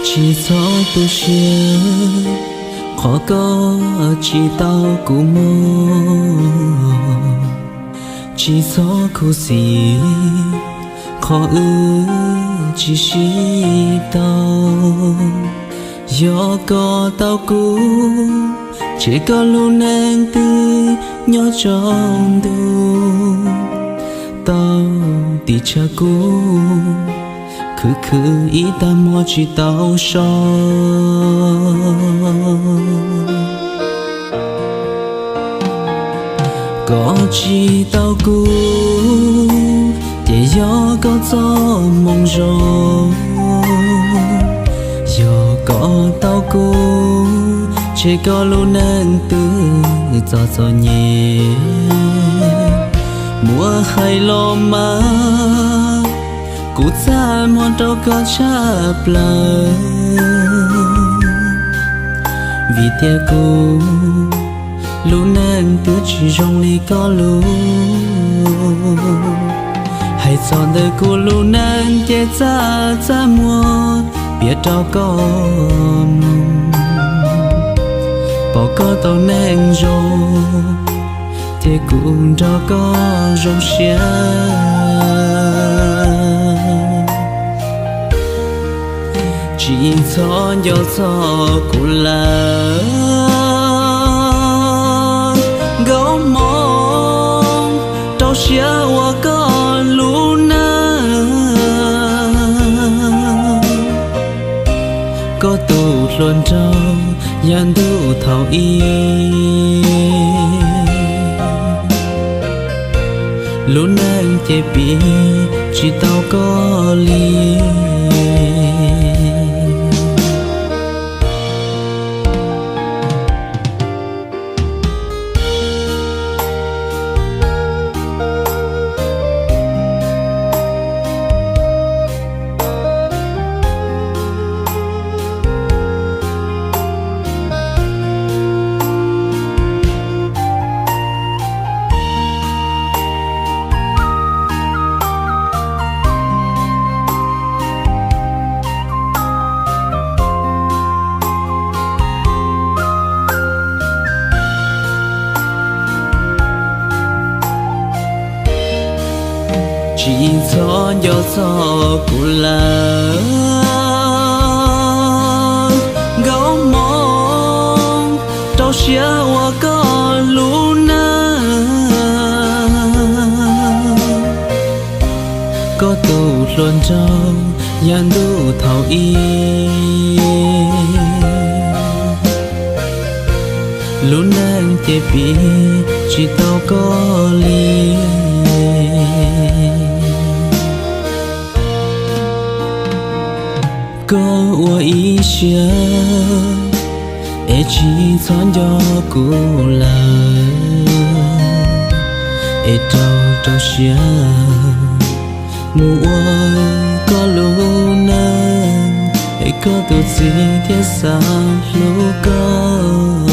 Tsis txhob tu siab qhov koj tsis tau kuv muaj, tsis txhob khuv xim qhov wb tsis sib tau. Yog koj tau kuv, ces koj lub neej twb nyob tsaus ntuj. Tau tim tshav kub, khwv khwv ib tag hmo tsis tau so. Koj tsis tau kuv, ces yog koj txoj moo zoo. Yog koj tau kuv, ces koj lub neej twb txom txom nyem. Muab hais los mas, kuv txaj muag rau koj tshaj plaws. Vim tias kuv lub neej twb tsis zoo li koj lub. Hais txog ntawm kuv lub neej ces txaj txaj muag piav rau koj mloog. Pom koj tau neej zoo, ces kuv nrog koj zoo siab. Tsis txhob nco txog kuv lawm, nkauj hmoob, rau siab ua koj lub neej. Koj tus hluas nraug yav ntuj thaum ub, lub neej ces piv tsis tau koj li. Tsis txhob nco txog kuv lawm, nkauj hmoob, rau siab ua koj lub neej. Koj tus hluas nraug yav ntuj thaum ub, lub neej ces piv tsis tau koj li. Koj ua ib siab es tsis txhob nco kuv lawm, es rau rau siab mus ua koj lub neej, es koj tus txiv thiaj xav hlub koj.